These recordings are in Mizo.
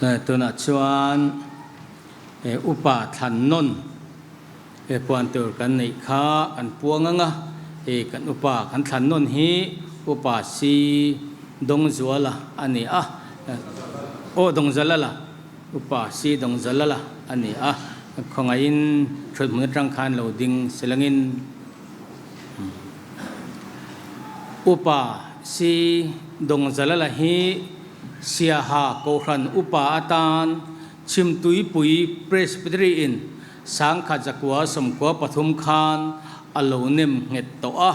Tunah chuan upa thlan nawn puan tur kan neih kha kan puang ang a, kan upa kan thlan nawn hi upa si Dawngzuala a ni a, aw Dawngzalala, upa si Dawngzalala a ni a, khawngaihin ṭhuthmun aṭang khan lo ding silangin. Upa si Dawngzalala hi Siaha Kohhran Upa atan Chhimtuipui Presbytery in 1993 khan a lo nem nghet tawh a.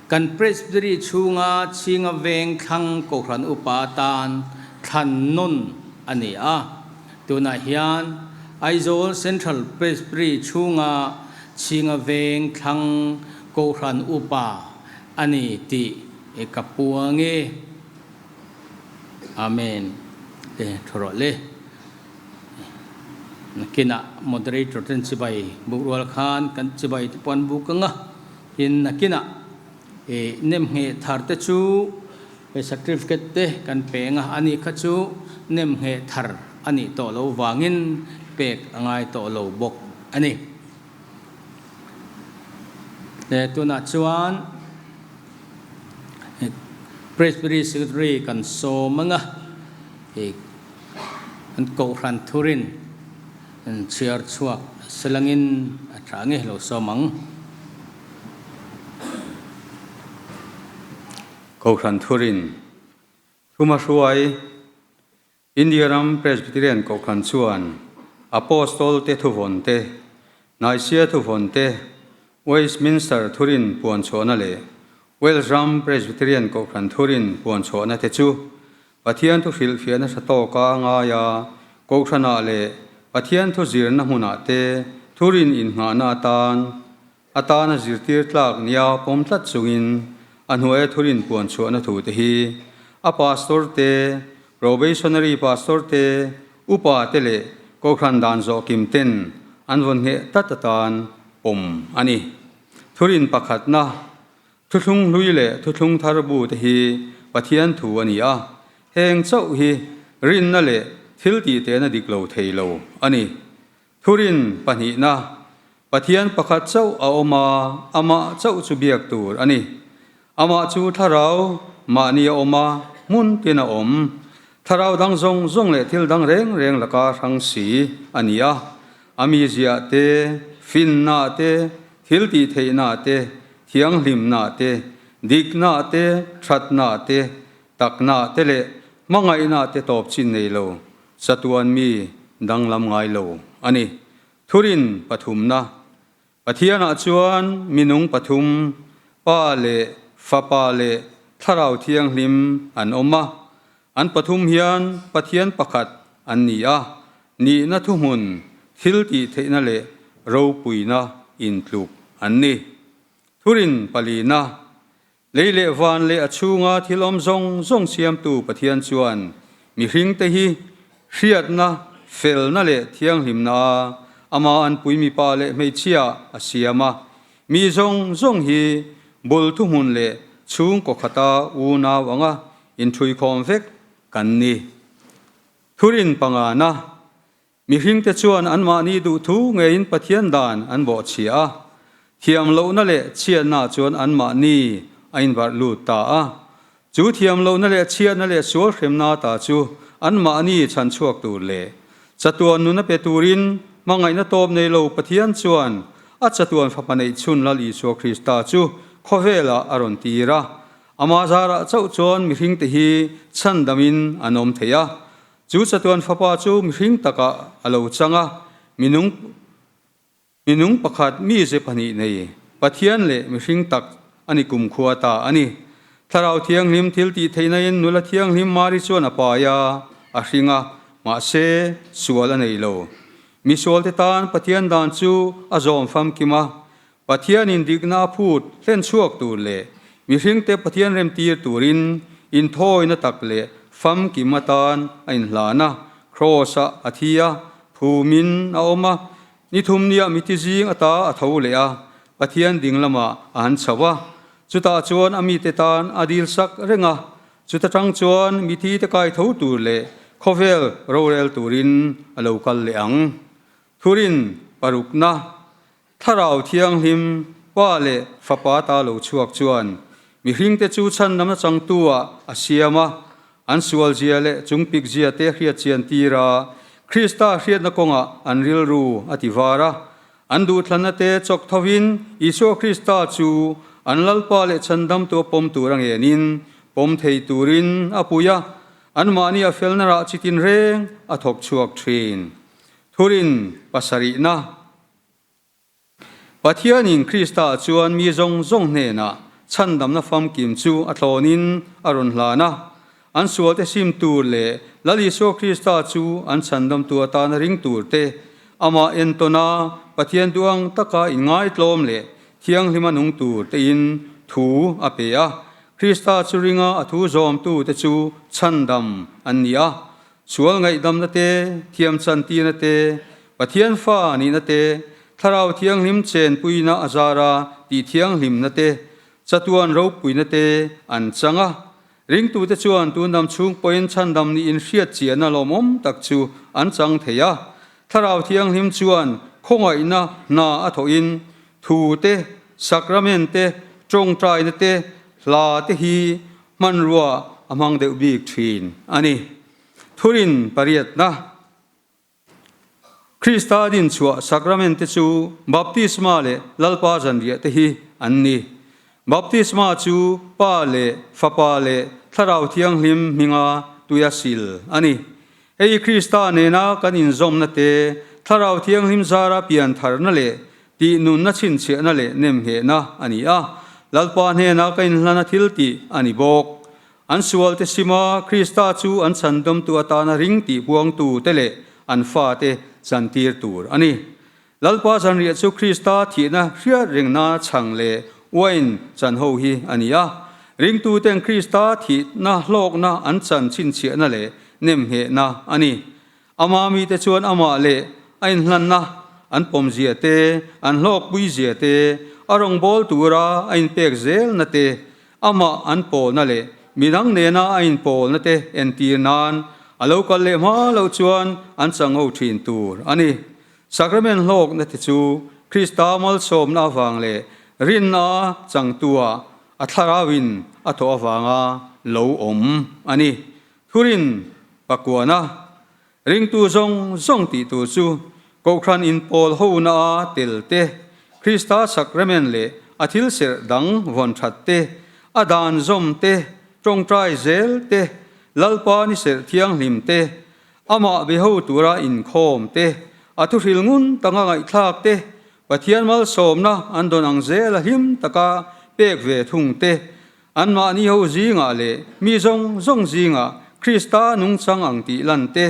Kan Presbytery chhunga Chhinga Veng thlang Kohhran Upa atan thlan nawn a ni a. Tunah hian Aizawl Central Presbytery chhunga Chhinga Veng thlang Kohhran Upa a ni tih ka puang e. Amen. E tha rawh le. Nakinah moderator ten chibai buk rual khan kan chibai te pawh an buk ang a. Tin nakinah e nemngheh thar te chu e certificate te kan pe ang a, ani kha chu nemngheh thar a nih tawh lo vangin pek a ngai tawh lo bawk a ni. E tunah chuan Presbytery Secretary kan sawm ang a, e an Kohhran thurin an chhiar chhuak selangin a tha nge lo sawm ang. Kohhran thurin thuma hruai India ram Presbyterian Kohhran chuan Apostol te thuvawn te, Nicaea thuvawn te, Westminster thurin puan chhuahna leh Wales ram Presbyterian Kohhran thurin puan chhuahna te chu Pathian thu hrilhfiahna tha tawka ngai a, Kohhranah leh Pathian thu zirna hmunah te thurin innghahna atan atana zirtir tlak nia pawm tlat chungin a hnuaia thurin puan chhuahna thu te hi a pastor te, probationary pastor te, upa te leh Kohhran dan zawh kim ten an vawn ngheh tlat atan pawm a ni. Thurin pakhatna Thuthlung hlui leh thuthlung thar bu te hi Pathian thu a ni a, heng chauh hi rinna leh thil tih tehna dik lo thei lo a ni. Thurin pahnihna, Pathian pakhat chauh a awm a, amah chauh chu biak tur a ni. Amah chu thlarau mahni a awm a, hmun tin a awm. Thlarau dang zawng zawng leh thil dang reng reng laka hrang si a ni a, a miziah te, finna te, thil tih theihna te, thianghlimna te, dikna te, thatna te, takna te leh hmangaihna te tawp chin nei lo, chatuan mi danglam ngai lo a ni. Thurin pathumna, Pathianah chuan minung pathum, Pa leh Fapa leh Thlarau Thianghlim an awm a, an pathum hian Pathian pakhat an ni a, nihna thuhmun, thil tih theihna leh ropuina intluk an ni. Thurin palina, Lei leh van leh a chhunga thil awm zawng zawng siamtu Pathian chuan mihringte hi hriatna, felna leh thianghlimna a ama anpui mipa leh hmeichhia a siam a, mi zawng zawng hi bul thuhmun leh chhungkaw khata unau anga inthuikhawm vek kan ni. Thurin pangana Mihringte chuan anmahni duhthu ngeiin Pathian dan an bawhchhia a, thiam lohna leh chhiatna chuan anmahni a inbarh lut ta a. Chu thiam lohna leh chhiatna leh sual hremna ta chu anmahni chhan chhuak tur leh chatuan nuna pe turin hmangaihna tawp nei lo Pathian chuan a chatuan fapa neih chhun Lal Isua Krista chu khawvelah a rawn tir a. Amah zarah chauh chuan mihringte hi chhandamin an awm thei a. Chu chatuan fapa chu mihring takah a lo chang a, minung minung pakhat mi ze pahnih nei, Pathian leh mihring tak a ni kumkhua ta a ni. Thlarau Thianghlim thil tih theihnain nula thianghlim Mari chuan a pai a, a hring a, mahse sual a nei lo. Misualte tan Pathian dan chu a zawm famkim a, Pathianin dikna a phut hlen chhuak tur leh mihringte Pathian remtir turin inthawina tak leh famkim atan a inhlan a, Kraws-ah a thi a, phumin a awm a, ni thum nia miti zing ata a tho leh a, Pathian ding lamah a han chho a, chutah chuan a mite tan a dil sak reng a, chuta tang chuan mithite kai tho tur leh khawvel rorel turin a lo kal leh ang. Thurin parukna, Thlarau Thianghlim, Pa leh Fapa ta lo chhuak chuan mihringte chu chhandamna changtu-ah a siam a, an sualzia leh chungpikzia te hriatchian tir a, Krista hriatna kawngah an rilru a ti var a. An duhthlanna te chawk thovin Isua Krista chu an Lalpa leh Chhandamtu a pawm tur a ngenin pawm thei turin a pui a, anmahni a felna rah chitin reng a thawk chhuak thin. Thurin pasarihna. Pathianin Kristaah chuan mi zawng zawng hnenah chhandamna famkim chu a thlawnin a rawn hlan a. An sualte sim tur leh Lal Isua Krista chu an chhandamtu atana ring tur te, amah entawna Pathian duang taka inngaitlawm leh thianghlima nung tur tein thu a pe a. Krista chu ringa a thu zawmtute chu chhandam an ni a. Sual ngaihdamna te, thiamchantirna te, Pathian fa nihna te, Thlarau Thianghlim chenpuina a zara tih thianghlimna te, chatuan ropuina te an chang a. Ringtute chuan tundam chhung pawhin chhandam niin hriat chiahna lawmawm tak chu an chang thei a. Thlarau Thianghlim chuan khawngaihna hna a thawhin thu te, sakramen te, tawngtaina te, hla te hi hmanrua a hmang deuh bik thin a ni. Thurin pariatna, Krista dinchhuah sakramente chu baptisma leh Lalpa zanriah te hi an ni. Baptisma chu Pa leh Fapa leh Thlarau Thianghlim hminga tuia sil a ni. Hei Krista nena kan inzawmna te, Thlarau Thianghlim zara pian tharna leh tih nunna chhinchhiahna leh nemnghehna a ni a, Lalpa hnena ka inhlana thil tih a ni bawk. An sualte sima Krista chu an chhandawmtu atana ring tih buangtute leh an fate chantir tur a ni. Lalpa zanriah chu Krista thihna hriat reng nana chhang leh uain chan ho hi a ni a. Ringtuten Krista thihna hlawkna an chan chhinchhiahna leh nemnghehna a ni. Ama mite chuan amah leh a inhlanna an pawmzia te, an hlawkpuizia te, a rawngbâwl tura a inpek zelna te, amah an pawlna leh midang nena a inpawlna te entir nan a lo kal leh hma loh chuan an changho thin tur a ni. Sacrament hlawkna te chu Krista malsawmna avang leh rinna changtua a thlarauin a thawh avanga lo awm a ni. Thurin pakuana ringtu zawng zawng tih tur chu Kohhran inpawl hona a tel te, Krista sacrament leh a thil serh dang vawn that te, a dan zawm te, tawngtai zel te, Lalpa ni serh thianghlim te, amah be ho tura inkhawm te, a thuhril ngun taka ngaihthlak te, Pathian malsawmna an dawn ang zela hlim taka pek ve thung te, Anmahni ho zingah leh mi zawng zawng zingah Krista nungchang ang tih lan te,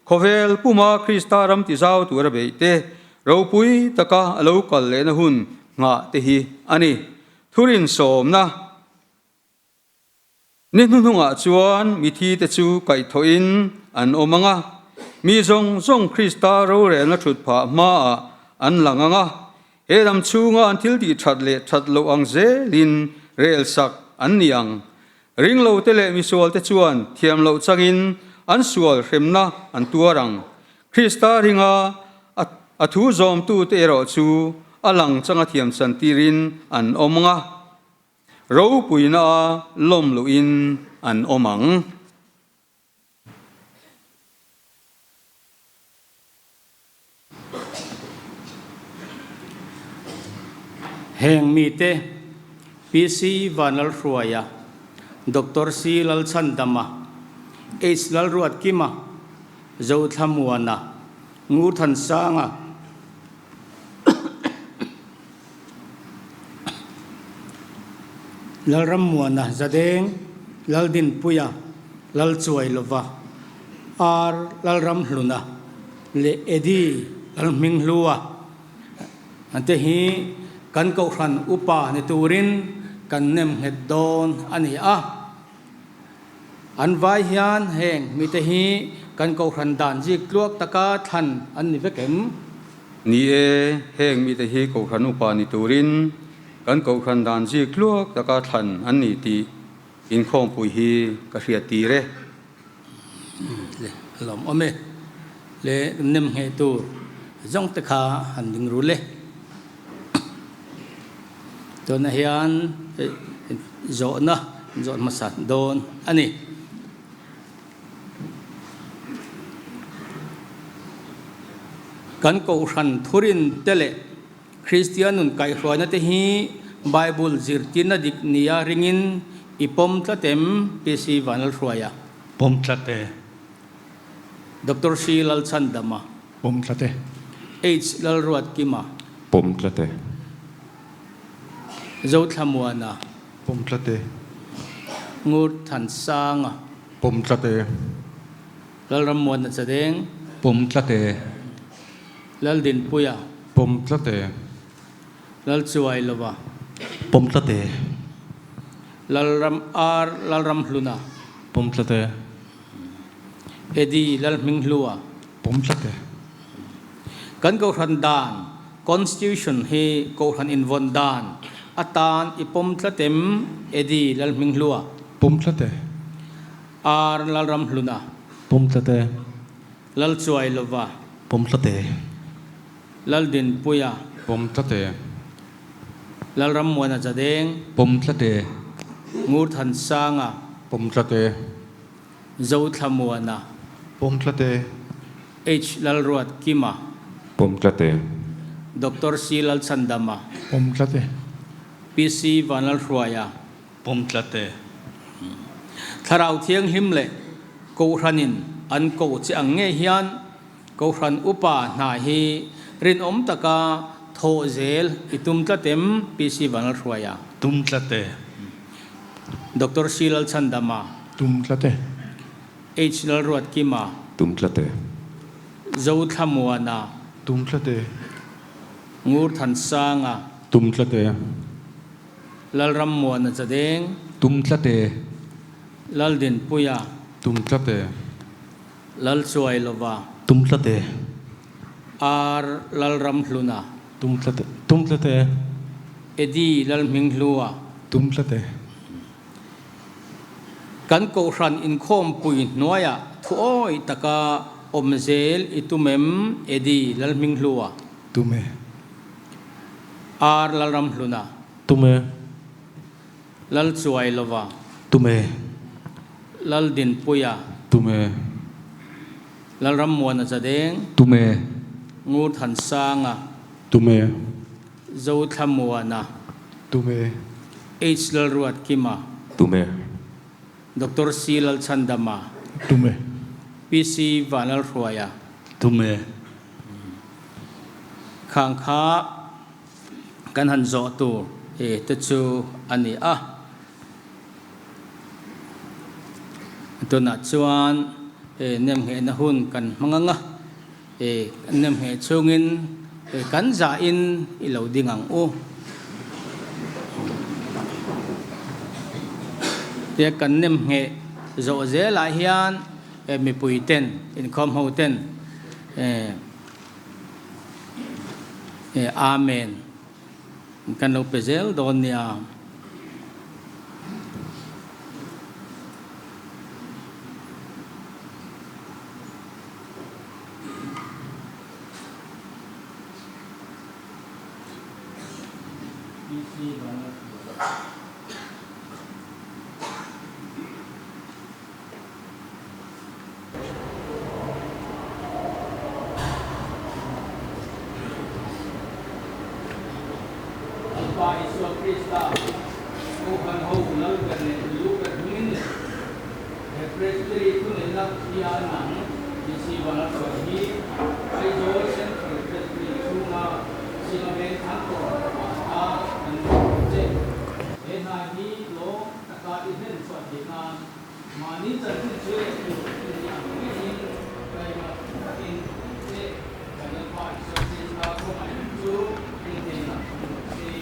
khawvel puma Krista ram ti zau tura beih te, ropui taka a lo kal lehna hun nghah te hi a ni. Thurin sawmna ni hnuhnungah chuan mithi te chu kaihthawhin an awm ang a, mi zawng zawng Krista rorelna thut phah hmaah an lang ang a, He ram chhunga an thil tih that leh that loh ang zelin rel sak an ni ang. Ringlote leh misualte chuan thiam loh changin an sual hremna an tuar ang. Krista ringa a thu zawmtute erawh chu a lang changa thiam chantirin an awm ang a, ropuina a lawm luhin an awm ang. Heng mite PC Vanlalhruaia, Doctor C Lalchhandama, H Lalruatkima, Zothlamuana, Ngurthansanga, Lalrammuana Zadeng, Laldinpuia, Lalchuailova, R Lalramhluna leh Eddie Lalhminghlua te hi kan Kohhran Upa ni turin kan nem nghet dawn a ni a. An vai hian heng mite hi kan Kohhran dan zik tluak taka thlan an ni vek em? Ni e, heng mite hi Kohhran upa ni turin kan Kohhran dan zik tluak taka thlan an ni tih inkhawmpui hi ka hriat tir e. Le a lawm awm e. Le nem ngheh tur zawng te kha han ding ru le. Tunah hian zawhna zawh hmasa dawn a ni. Kan kohhran thurin te leh Kristian nun kaihhruaina te hi Bible zirtirna dik nia ringin i pawm tlat em? PC Vanlalhruaia. Pawm tlat e. Doctor C Lalchhandama. Pawm tlat e. H Lalruatkima. Pawm tlat e. Zothlamuana. Pawm tlat e. Ngurthansanga. Pawm tlat e. Lalrammuana Chadeng. Pawm tlat e. Laldinpuia. Pawm tlat e. Lalchuailova. Pawm tlat e. Lalram R Lalramhluna. Pawm tlat e. Eddie Lalhminghlua. Pawm tlat e. Kan Kohhran dan, Constitution, hi Kohhran invawn dan atan i pawm tlat em? Eddie Lalhminghlua. Pawm tlat e. R Lalramhluna. Pawm tlat e. Lalchuailova. Pawm tlat e. Laldinpuia. Pawm tlat e. Lalrammuana Zadeng. Pawm tlat e. Ngurthansanga. Pawm tlat e. Zothlamuana. Pawm tlat e. H Lalruatkima. Pawm tlat e. Doctor C Lalchhandama. Pawm tlat e. PC Vanlalhruaia. Pawm tlat e. Thlarau Thianghlim leh Kohhranin an koh che ang ngei hian Kohhran upa hna hi rinawm taka thawh zel i tum tlat em? PC Vanlalhruaia. Tum tlat e. Doctor C Lalchhandama. Tum tlat e. H Lalruatkima. Tum tlat e. Zothlamuana. Tum tlat e. Ngurthansanga. Tum tlat e. Lalrammuana Chadeng. Tum tlat e. Laldinpuia. Tum tlat e. Lalchuailova. Tum tlat e. R Lalramhluna. Tum tlat e. Tum tlat e. Eddie Lalhminghlua. Tum tlat e. Kan Kohhran inkhawmpui hnuaiah thuawi taka awm zel i tum em? Eddie Lalhminghlua. Tum e. R Lalramhluna. Tum e. Lalchuailova. Tum e. Laldinpuia. Tum e. Lalrammuana Zadeng. Tum e. Ngurthansanga. Tum e. Zothlamuana. Tum e. H Lalruatkima. Tum e. Doctor C Lalchhandama. Tum e. PC Vanlalhruaia. Tum e. Khang kha kan han zawh tur te chu a ni a. Tunah chuan nemnghehna hun kan hmang ang a, nemngheh chungin kan zahin i lo ding ang u. Tia kan nemngheh zawh zelah hian mipui ten, inkhawm ho ten, Amen kan lo pe zel dawn nia. Lalpa Isua Krista, Kohhran ho lal ber leh lu ber hmingin leh he Presbytery thuneihna thia nang DC Vanlalhruai hi Aizawl Central Presbytery chhunga Singa Veng Thlan Kohhran upa atan kan ruat che. He hna hi lawm taka i hlen chhuah theih nan Mahni chanchin sawi leh tur i nih ang ngeiin taima takin che kan Lalpa Isua Krista khawngaih chu i hnenah awm rawh se.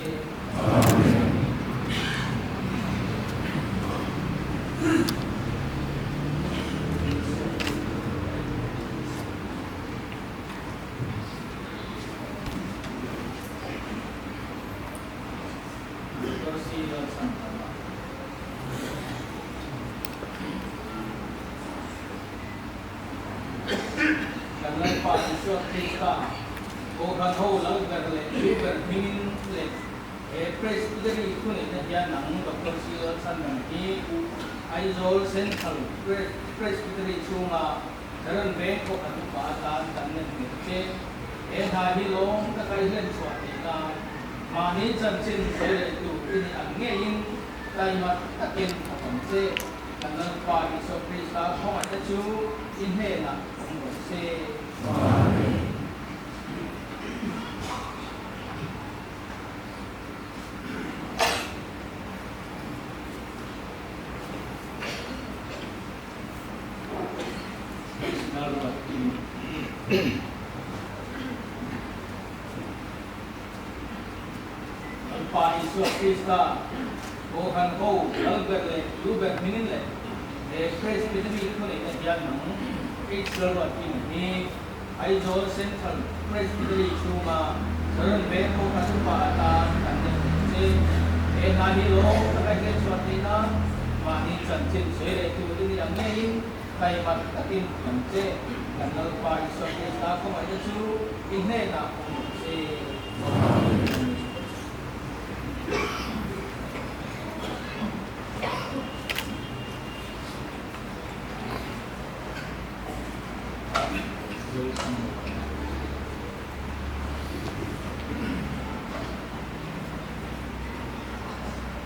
Lalpa Isua Krista, Kohhran ho lal ber leh lu ber hmingin leh he Presbytery thuneihna hian nang Doctor C Lalchhandam hi Aizawl Central Presbytery chhunga Charan veng Kohhran upa atan kan nem nghet che. He hna hi lawm taka i hlen chhuah theih nan mahni chanchin sawi leh tur i ni ang ngeiin taima takin a awm che. Kan Lalpa Isua Krista khawngaihna chu i hnenah awm rawh se. Amen. Lalpa Isua Krista, Kohhran ho lal ber leh lu ber hmingin leh he Presbytery thuneihna hian nang H Lalruatkima hi Aizawl Central Presbytery chhunga Saron Veng Kohhran upa atan kan nem nghet che. He hna hi lawm taka hriat chhuah theih nan mahni chanchin sawi leh tur i ni ang ngeiin taimat takin kan che. Kan Lalpa Isua Krista khawngaihna chu i hnenah awm rawh se. Amen.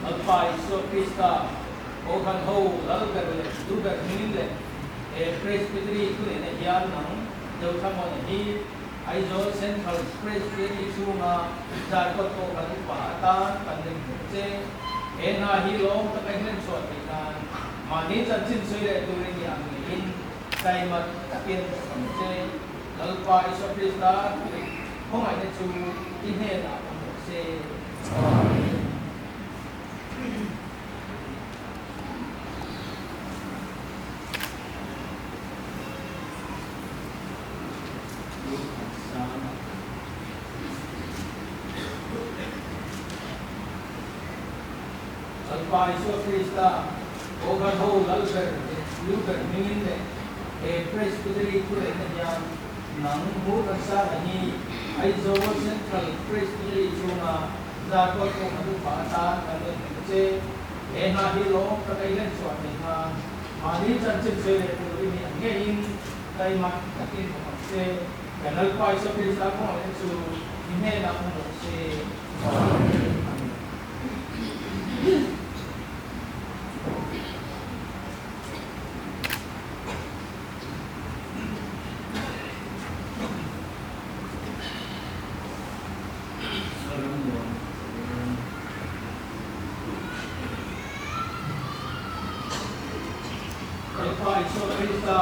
Lalpa Isua Krista, Kohhran ho lal ber leh lu ber hmingin leh he Presbytery thuneihna hian nang Zothamona hi Aizawl Central Presbytery chhunga Zarkawt Kohhran upa atan kan nem nghet che. He hna hi lawm taka i hlen chhuah theih nan mahni chanchin sawi leh turin i ang ngeiin Taimat takin awm che. Lalpa Isua Krista thudik khawngaihna chu i hnenah awm rawh se. Amen. Lalpa Isua Krista Kohhran ho lal ber leh lu ber hmingin leh he Presbytery thureihna hian nang Hmuhransana hi Aizawl Central Presbytery chhunga Zarkawt Kohhran upa atan kan rawn hmu che. He hna hi lawm taka i hlen chhuah theih nan mahni chanchin sawi leh tur i nih ang ngeiin taimak takin awm ang che. Kan Lalpa Isua Krista khawngaihna chu i hnenah awm rawh se. Amen. Lalpa Isua Krista,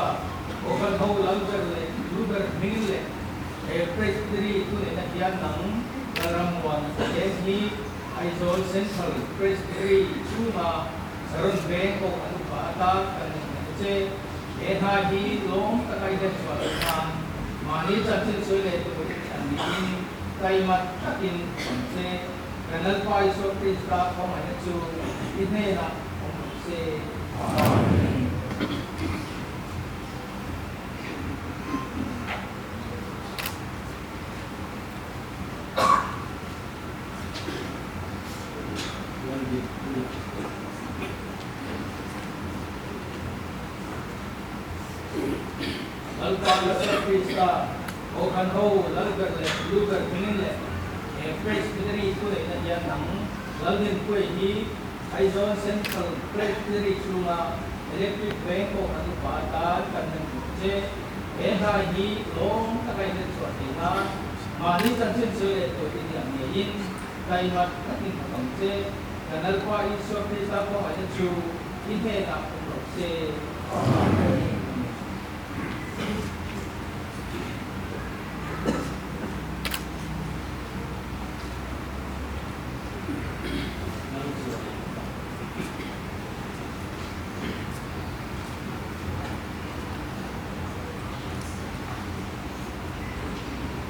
Kohhran ho lal ber leh lu ber hmingin leh he Presbytery thuneihna hian nang Lalrammuan Pathian hi Aizawl Central Presbytery chhunga Saron veng pawh an upa atan kan nei nghet che. He hna hi lawm taka i hlen chhuah loh nan mahni chanchin sawi leh tur i an niin taimat takin awm che. Kan Lalpa Isua Krista khawngaihna chu i hnenah awm rawh se. Amen. Lalpa Isua Krista, Kohhran ho lal ber leh lu ber hmingin leh he Presbytery thuneihna hian nang Lalnenpuia hi Aizawl Central Presbytery chhunga Electric Veng Kohhran upa atan kan nem duh che. He hna hi lawm taka i hlen chhuah theih nan mahni chanchin sawi leh tur i ni ang ngeiin taimat takin hmu ang che. Kan Lalpa Isua Krista khawngaihna chu i hnenah awm rawh se. Amen.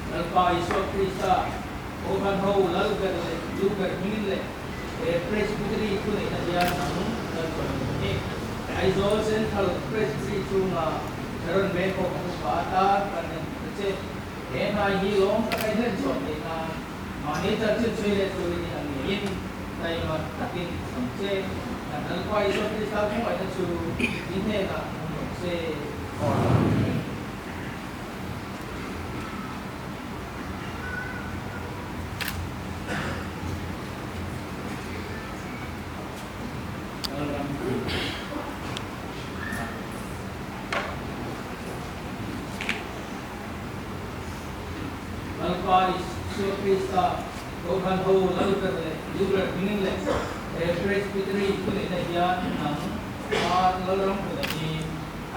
Lalpa Isua Krista, Kohhran ho lal ber leh lu ber hmingin leh he Presbytery thuneihna hian nang Lalpa ni hi. Aizawl Central Presbytery chhunga Sharon Veng pawh kan upa atan kan nem ta che. che. He hnai hi lawm taka i hlen chhuah theih nan mahni chanchin chhui leh turin i ang ngeiin taima takin ang che. Kan Lalpa Isua Krista khawngaihna chu i hnenah awm rawh se. Amen. Lalpa Isua Krista, Kohhran ho lal ber leh lu ber hmingin leh he Presbytery thuneihna hian nang Ar Lalramhuna hi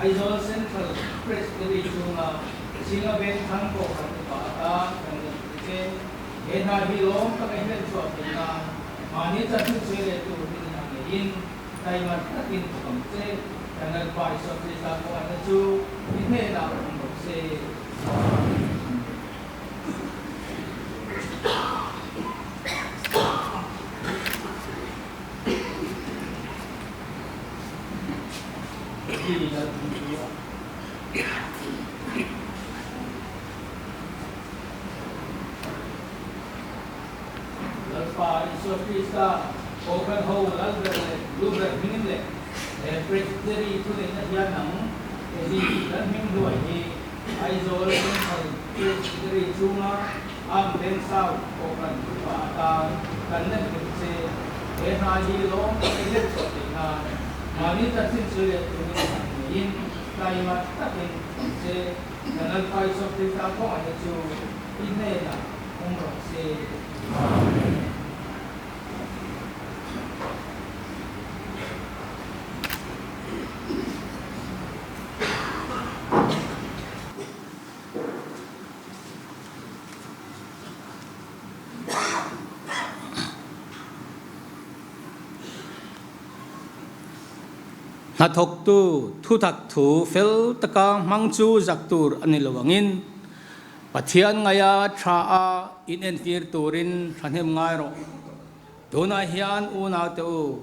Aizawl Central Presbytery chhunga Chhinga Vengthlang Kohhran upa atan kan rawn ti che. He hna hi lawm taka i hlen chhuah theih nan mahni chanchin chhui leh tur hi ni ang ngeiin taima takin thawk ang che. Kan Lalpa Isua Krista khawngaihna chu i hnenah awm rawh se. Amen. Lalpa Isua Krista, Kohhran ho lal ber leh lu ber hmingin leh he Presbytery thuneihna hian nang Eli kan hming hluai hi Aizawl Central Presbytery chhunga Arm Veng South Kohhran upa atan kan nem nghet che. He hna hi lawm tak i let chhuah theih nan mahni chanchin chhui leh turin ang ngeiin taima takin ang che. Kan Lalpa Isua Krista khawngaihna chu i hnenah awm rawh se. Amen. Hnathawktu thutak thu fel taka hmang chu zak tur a ni lo angin, Pathian ngaia tha a inentir turin thahnem ngai rawh. Tunah hian unaute u,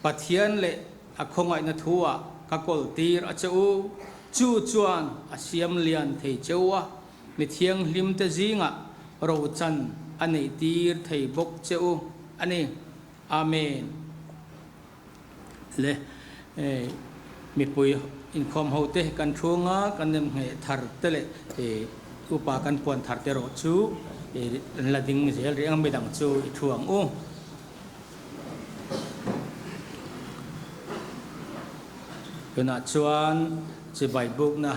Pathian leh a khawngaihna thu-ah ka kawl tir a che u, chu chuan a siam lian thei che u a, mi thianghlimte zingah rochan a neih tir thei bawk che u a ni. Amen. Le mipui inkhawm ho te kan thunga kan nem ngheh thar te leh upa kan puan thar te erawh chu an la ding zel rih ang midang chu i thu ang u. Tunah chuan chibai bukna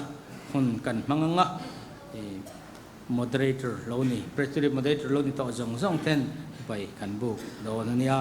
hun kan hmang ang a. Moderator lo ni, Presbytery Moderator lo ni tawh zawng zawng ten bai kan buk dawn a nia.